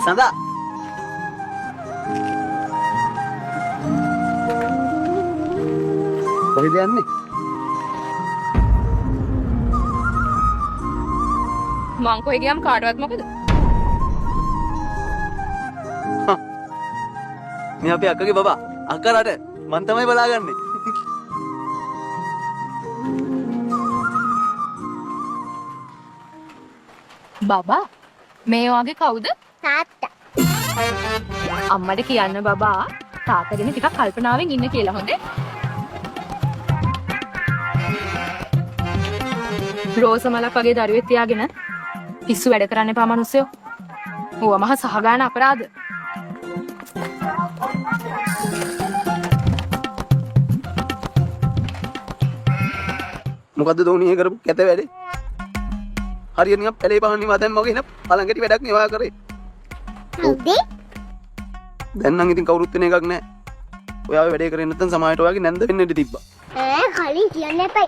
සඳා කොහෙද යන්නේ? මං කොහෙ ගියාම කාටවත් මොකද? මේ අපේ අක්කගේ බබා. අක්කා රට මං තමයි බලාගන්නේ. බබා මේ වගේ කවුද? තාත්තා. අම්මට කියන්න බබා තාත්තා ගැන ටිකක් කල්පනාවෙන් ඉන්න කියලා හොඳේ. රෝස මලක් වගේ දරුවෙක් තියාගෙන පිස්සු වැඩ කරන්න එපා මිනිස්සයෝ. ඕවා මහා සහගාන අපරාධ. මොකද්ද දෝනියේ කරපු කැත වැඩේ? හරියට නිකන් පැලේ පහන් නිවා දැම්මා වගේ න පළඟටි වැඩක් නේ ඔයා කරේ. කවුද? දැන් නම් ඉතින් කවුරුත් වෙන එකක් නෑ. ඔයා ඔය වැඩේ කරේ නැත්නම් සමාජයට ඔයාගේ නැන්ද වෙන්න ඉඩ තිබ්බා. ඈ කලින් කියන්න එපයි.